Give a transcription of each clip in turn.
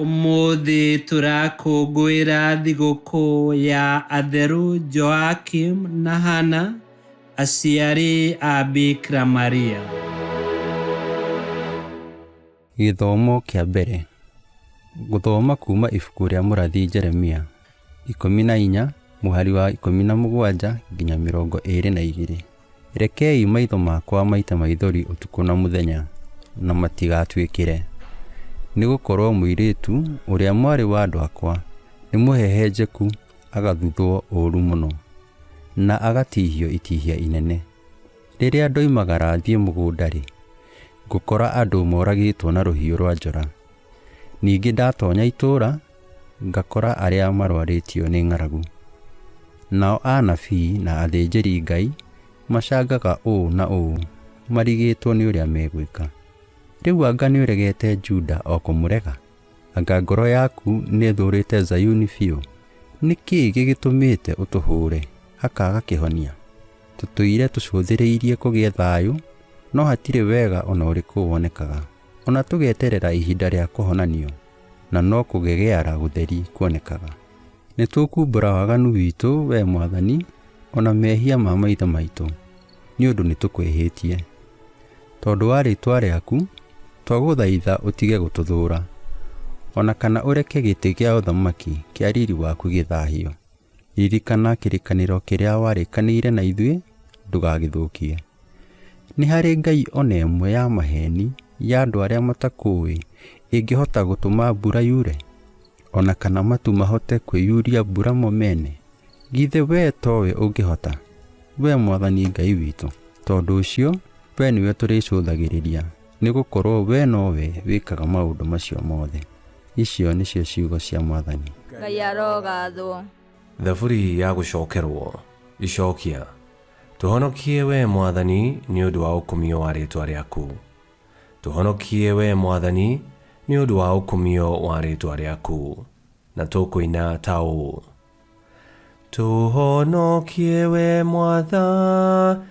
Ũmũthĩ tũrakũngũĩra thigũkũ ya Atheru Joakim na Hana, aciari a Bikira Maria. Gĩthomo kĩa mbere. Gũthoma kuuma ibuku rĩa mũrathi Jeremia, 14 mũhari wa 17 nginya 22. Rekei maitho makwa maite maithori ũtukũ na mũthenya, na matigatuĩkĩre, nĩ gũkorũo mũirĩtu ũrĩa mwarĩ wa andũ akwa nĩ mũhehenjeku agathuthwo ũũru mũno, na agatihio itihia inene. Rĩrĩa ndoimagara thiĩ mũgũnda-rĩ, ngũkora andũ moragĩtwo na rũhiũ rwa njora. Ningĩ ndatonya itũũra, ngakora arĩa marwarĩtio nĩ ng'aragu. Nao anabii na athĩnjĩri-Ngai macangaga ũũ na ũũ marigĩtwo nĩ ũrĩa megwĩka. Rĩu anga nĩũregete Juda o kũmũrega? Anga ngoro yaku nĩĩthũũrĩte Zayuni biũ? Nĩ kĩĩ gĩgĩtũmĩte ũtũhũũre, hakaaga kĩhonia? Tũtũire tũcũthĩrĩirie kũgĩe thayũ, no hatirĩ wega o na ũrĩkũ wonekaga. O na tũgeterera ihinda rĩa kũhonanio, na no kũgegeara gũtheri kuonekaga. Nĩtũkuumbũra waganu witũ, wee Mwathani, o na mehia ma maithe maitũ, nĩ ũndũ nĩtũkwĩhĩtie. Tondũ wa rĩĩtwa rĩaku, twagũthaitha ũtige gũtũthũũra, o na kana ũreke gĩtĩ kĩa ũthamaki kĩa riri waku gĩthahio. Ririkana kĩrĩkanĩro kĩrĩa warĩkanĩire na ithuĩ, ndũgagĩthũkie. Nĩ harĩ ngai o na ĩmwe ya maheeni ya andũ arĩa matakũũĩ ĩngĩhota gũtũma mbura yure, o na kana matu mahote kwĩyuria mbura mo mene? Githĩ wee towe ũngĩhota, wee Mwathani Ngai witũ? Tondũ ũcio, wee nĩwe tũrĩcũthagĩrĩria, nĩ gũkorũo wee nowe wĩkaga maũndũ macio mothe. Icio nĩcio ciugo cia Mwathani. Ngai arogathwo. Thaburi ya gũcokerwo. Icokia. Tũhonokie wee Mwathani nĩ ũndũ wa ũkumio wa rĩĩtwa rĩaku. Tũhonokie wee Mwathani nĩ ũndũ wa ũkumio wa rĩĩtwa rĩaku. Na tũkũina ta ũũ. Tũhonokie wee Mwathani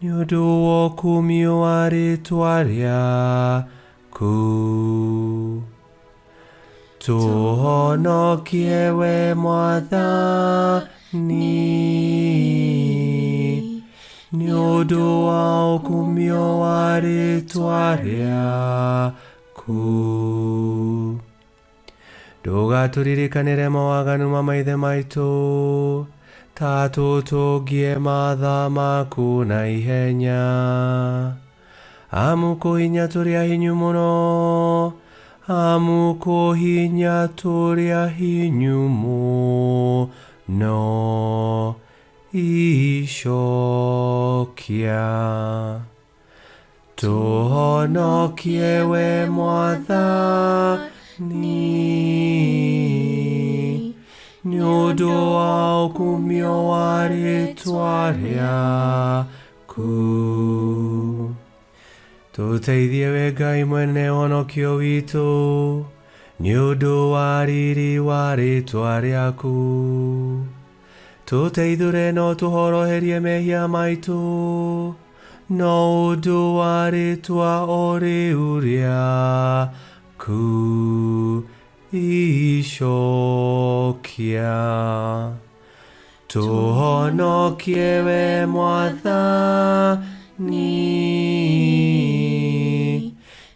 nĩ ũndũ wa ũkumio wa rĩĩtwa rĩaku. Tũhonokie we Mwathani nĩ ũndũ wa ũkumio wa rĩĩtwa rĩaku. Ndũgatũririkanĩre mawaganu ma maithe maitũ, ta tũtũngie matha maku na ihenya. Amu kũhinya tũrĩ ahinyu mũno, amu kũhinya tũrĩ ahinyu mũno. Icokia. Tũhonokie we Mwathani nĩ ũndũ wa ũkumio wa rĩtwa rĩaku. Tũteithie we Ngai mwene ũhonokio witũ nĩ ũndũ wa riri wa rĩtwa rĩaku. Tũteithũre no tũhoroherie mehia maitũ no ũndũ wa rĩtwa o rĩu rĩaku. Icokia. Tũhonokie we Mwathani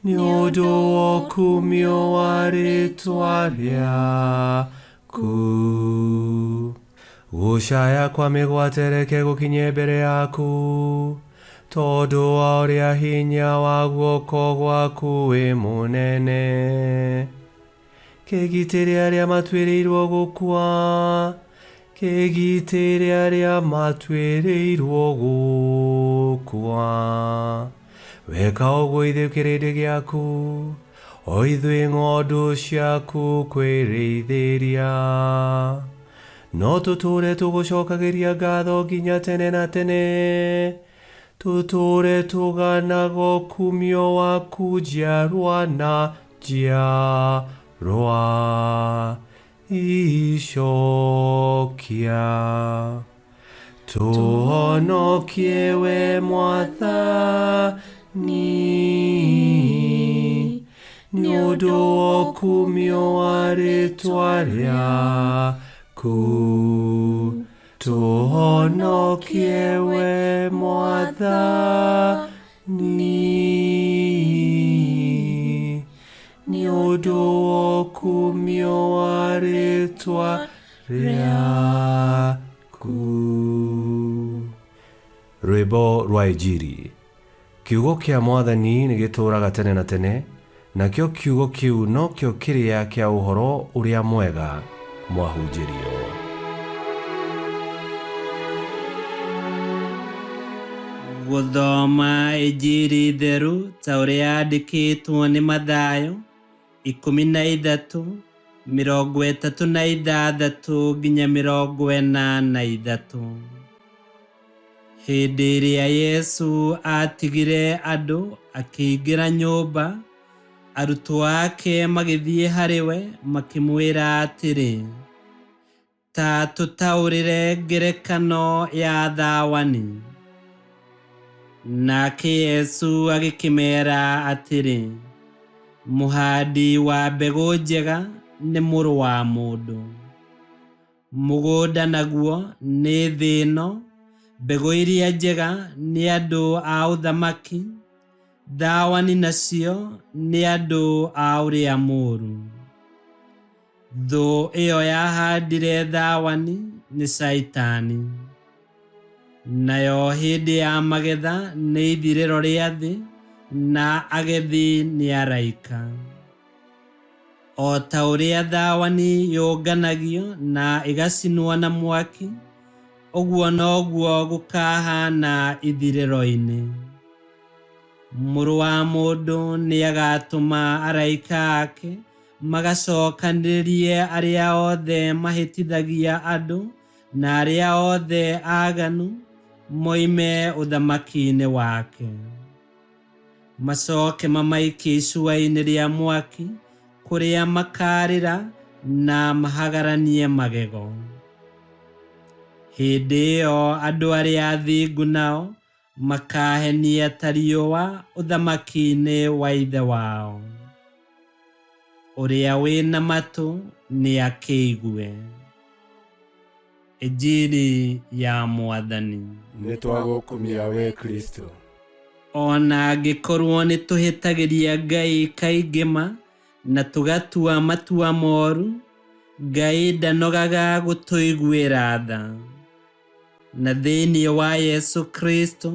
nĩ ũndũ wa ũkumio wa rĩtwa rĩaku. Gũcaya kwa mĩgwate reke gũkinye mbere yaku, tondũ wa ũrĩa hinya wa guoko gwaku wĩ mũnene. Kĩgitĩre arĩa matuĩrĩirwo gũkua, kĩgitĩre arĩa matuĩrĩirwo gũkua. Weka ũguo ithuĩ kĩrĩndĩ gĩaku, o ithuĩ ng'ondu ciaku kwĩrĩithĩria. No tũtũũre tũgũcokagĩria ngatho nginya tene na tene, tũtũũre tũganaga ũkumio waku njiarwa na njiarwa. Icokia. Tũhonokie we Mwathani. ũndũ wa ũkumio wa rĩtwa rĩaku. Tũhonokie we Mwathani, nĩ ũndũ wa ũkumio wa rĩtwa rĩaku. Rwĩmbo rwa Injiri. Kiugo kĩa Mwathani nĩ gĩtũũraga tene na tene, nakĩo kiugo kĩu nokĩo kĩrĩa kĩa ũhoro ũrĩa mwega mwahunjĩrio. Gũthoma Injiri theru ta ũrĩa yandĩkĩtwo nĩ Mathayo 13 36 nginya 43. Hĩndĩ ĩrĩa Yesu aatigire andũ akĩingĩra nyũmba, arutwo ake magĩthiĩ harĩ we makĩmwĩra atĩrĩ, ta tũtaũrĩre ngerekano ya thawani. Nake Yesu agĩkĩmeera atĩrĩ, mũhandi wa mbegũ njega nĩ mũrũ wa mũndũ. Mũgũnda naguo nĩ thĩ ĩno, mbegũ iria njega nĩ andũ a ũthamaki, thawani nacio nĩ andũ a ũrĩa mũũru. Thũ ĩyo yahandire thawani nĩ Caitani. Nayo hĩndĩ ya magetha nĩ ithirĩro rĩa thĩ, na agethi nĩ araika. O ta ũrĩa thawani yũnganagio na ĩgacinwo na mwaki, ũguo noguo gũkahaana ithirĩro-inĩ. Mũrũ wa mũndũ nĩagatũma araika ake magacokanĩrĩrie arĩa othe mahĩtithagia andũ na arĩa othe aaganu moime ũthamaki-inĩ wake. Macoke mamaikie icua-inĩ rĩa mwaki kũrĩa makarĩra na mahagaranie magego. Hĩndĩ ĩyo andũ arĩa athingu nao makahenia ta riũa ũthamaki-inĩ wa Ithe wao. Ũrĩa wĩna matũ nĩakĩigue. Injiri ya Mwathani. Nĩtwagũkumia we Kristo. O na angĩkorwo nĩtũhĩtagĩria Ngai kaingĩ ma na tũgatua matua moru, Ngai ndanogaga gũtũiguĩra tha. Na thĩinĩ wa Yesu Kristo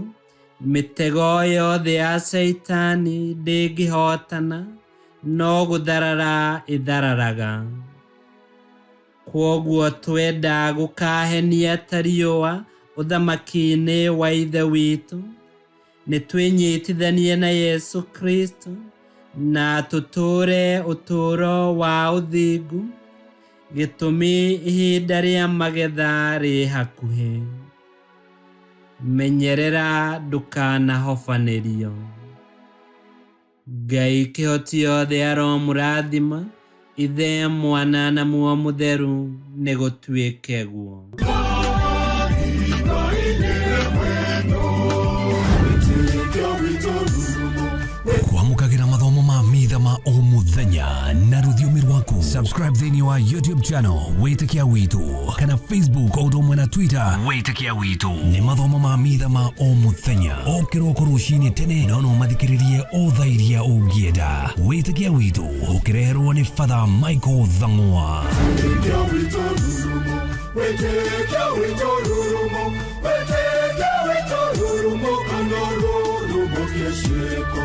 mĩtego yothe ya Caitani ndĩngĩhotana, no gũtharara ĩthararaga. Kwoguo twenda gũkahenia ta riũa ũthamaki-inĩ wa Ithe witũ, nĩtwĩnyitithanie na Yesu Kristo na tũtũũre ũtũũro wa ũthingu, gĩtũmi ihinda rĩa magetha rĩ hakuhĩ. Menyerera ndũkanahobanĩrio. Ngai kĩhoti yothe aromũrathima, Ithe, Mwana na Muoyo Mũtheru, nĩgũtuĩke guo. Kwamũkagĩra mathomo ma mitha ma o mũthenya na rũthiomi rwaku. Subscribe thĩinĩ wa YouTube channel Wĩtĩkia Witũ kana Facebook o ũndũ ũmwe na Twitter Wĩtĩkia Witũ. Nĩ mathomo ma mitha ma o mũthenya o kĩroko rũcinĩ tene, no no mathikĩrĩrie o thaa iria ũngĩenda. Wĩtĩkia Witũ ũkĩreherwo nĩ Father Michael Thang'wa. Wĩtĩkia witũ rurumo, wĩtĩkia witũ rurumo, wĩtĩkia witũ rurumo, kana rurumo kĩciĩko.